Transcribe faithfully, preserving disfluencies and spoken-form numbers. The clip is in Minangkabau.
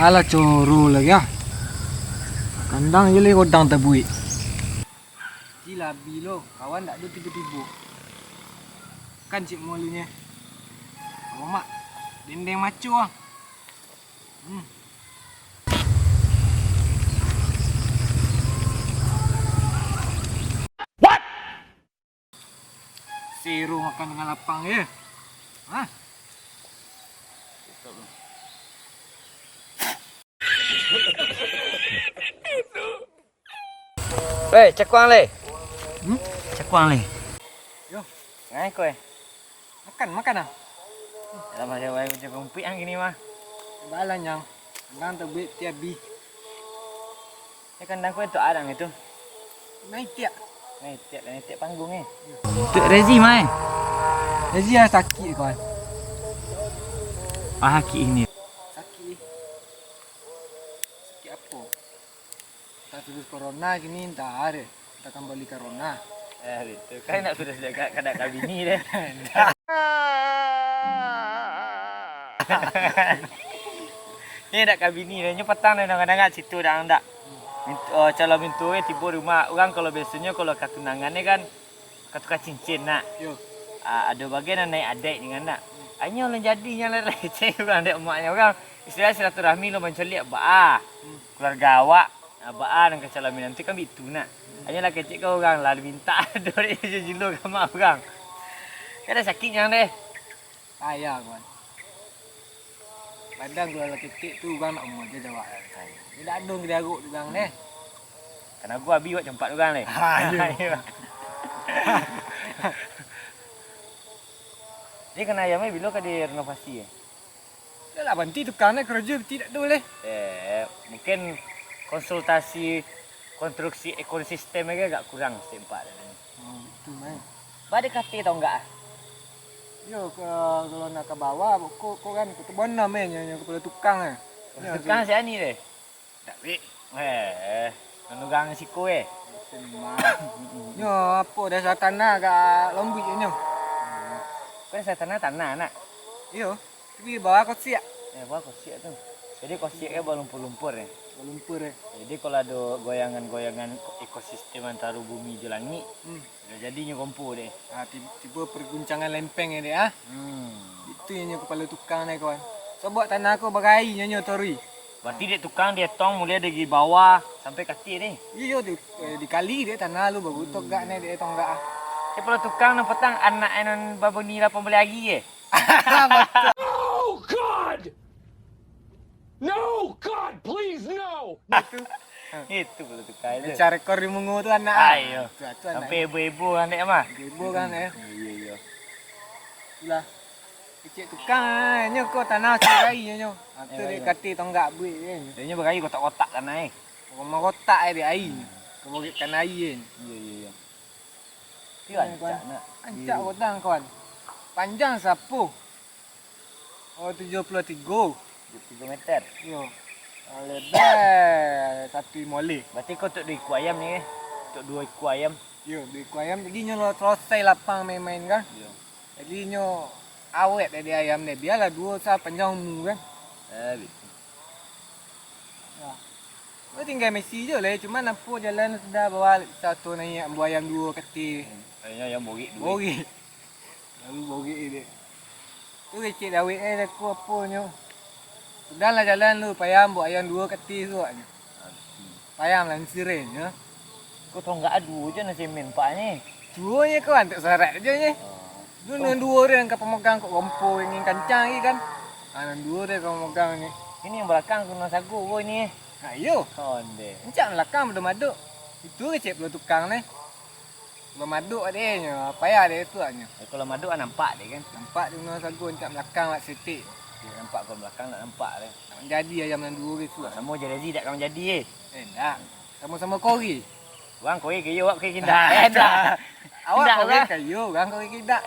Alah coro lai ah. Kandang je lai godang tabuik. Cilabi lo, kawan dak ado tibo-tibo. Kan cik mulinyo. Alamak, dendeng maco ah. Hmm. Siro makan dengan lapang je. Hah? Weh, cakuang le. Hmm? Cakuang le. Yo. Ngai ko eh. Makan, makan ah. Dalam aja wae macam kumpik ang kini mah. Balan yang. Nang tu buik tiap bi. Ya kandang ko itu arang itu. Naik tiap. Naik tiap, naik tiap panggung eh. Tuk Rezi mai. Rezi ah sakik kawan. Ah sakik ini. Sakik. Sakik apo? Entah virus corona kini entah ari. Entah kambali corona. Eh, itu kan nak sudah sejak kada kabini deh. Ni dak kabini deh. Nyo patang deh, kadang-kadang situ dah dak. Mintu, oh, calon mintu eh tibo rumah urang. Kalau biasonyo kalau katunangan ni kan ka tukar cincin nak. Yo. Ah, ado bagian nan naik adaik dengan nak. Anyo lah jadi nyo lah receh urang dek emaknyo urang. Istilah silaturahmi lo mancoliak baa. Hmm. Keluarga awak, ah, baa nan ka calon minantu kan bitu nak. Anyo lah kecek ka urang lah minta ado dek jilo ka mak urang. Kada sakik nyo deh. Payah kawan. Kadang kalau lah ketek tu urang nak umua je jawab lah kawan. Dia dak ado diarok tu urang deh. Kan aku abi wak campak tu urang deh. Ha, iyo. Jadi kandang ayam ni bilo ka direnovasi eh? Dah lah banti tukang deh karajo beti dak ado leh. Eh, mungkin konsultasi konstruksi ekosistem lagi agak kurang sempat. Oh, itu mah. Ba ado katik tau enggak ah? Yo, ke, kalau nak ka bawah, ko, ko kan, ko tu bonam eh, nyo, nyo kapalo tukang eh. Kapalo tukang si Ani deh? Dak, Wik. Eh, eh. Nan urang siko eh? Senang. Nyo, apo, dasar tanah agak lombuik nyo. Kan dasar tanah, tanah, nak? Iyo. Tapi bawah kosiak. Eh, bawah kosiak tu. Jadi kosiak kan bawah lumpur-lumpur eh. Bawah lumpur eh. Jadi kalau ado goyangan-goyangan ekosistem antaro bumi jo langik, hmm. Dah jadinyo kompo deh. Ah, ti-, tibo perguncangan lempeng deh, ah. Hmm. Itu yang nyo kapalo tukang deh, kawan. Sobok tanah ko bagai nyo, nyo torui. Berarti dek tukang dietong mulai dari bawah sampai katik deh. Iyo, di, eh, dikali dek tanah lu, baru togak neh dek tonggak, ah. Eh, kapalo tukang nan patang anak nan babuni lapan baleh ari eh? Betul. Oh God! No, God, please, no! Itu. Itu baru tukar itu. Pecah rekor di Mungo tu anak. Ah, iyo. Tu, tu anak. Sampai ibu-ibu kan dek mah. Ibu-ibu kan, eh. Iyo, iyo. Itulah. Kecek tukang, eh, nyo ko tanah tu rai nyo. Ah, tu dek katik tonggak buik je. Dia nyo bagai kotak-kotak tanah eh. Rumah kotak eh dek ai. Kemudian tanah ai eh. Iyo, iyo, iyo. Iyo, kawan. Ancak nak. Ancak godang, kawan. Panjang sapo? Oh, tujuh puluh tigo. Tujuh puluh tigo meter. Iyo. Ah, lebar satu limo leh. Berarti kau untuk dua ikua ayam ni, eh? Untuk dua ikua ayam. Iyo, dua ikua ayam. Jadi nyo lo selesai lapang main-main kan. Iyo. Jadi nyo awet dari ayam ni. Biarlah duo sa panjang umur kan. Eh, betul. Nah. Ko tingga misi jo leh, cuman apo jalan sudah bawa satu naiak ambo ayam duo kati. Akhirnyo ayam borik duo. Borik. Lalu borik je dek. Tu kecek dawek eh, jaku apo nyo. Sudahlah jalan lu, payah ambo ayam duo kati tu, katnyo. Payah lah, sirin nyo. Ko tonggak duo je nan semen, Pak, ni. Duo je ko, antuk sarak je ni. Oh. Duo, nan duo tu nan ka pamogang kok rompo ingin kancang lagi kan. Ah, nan duo tu ka pamogang ni. Ini yang belakang kena sago ko ini, eh. Ha, iyo. Onde. Encak belakang mado-mado. Itu kecek pulo tukang ni. Pulo mado ade nyo, payah ade tu nyo. Eh, kalau mado ah nampak deh kan. Nampak di rumah sago encak belakang lah setik. Dia nampak kalau belakang nak nampak deh. Nak jadi ayam nan duo tu. Ah, samo je Rezi dak akan jadi eh. Eh, ndak. Samo-samo kori. Urang kori kayo, awak kori indak. Eh, ndak. Awak kori kayo, urang kori indak.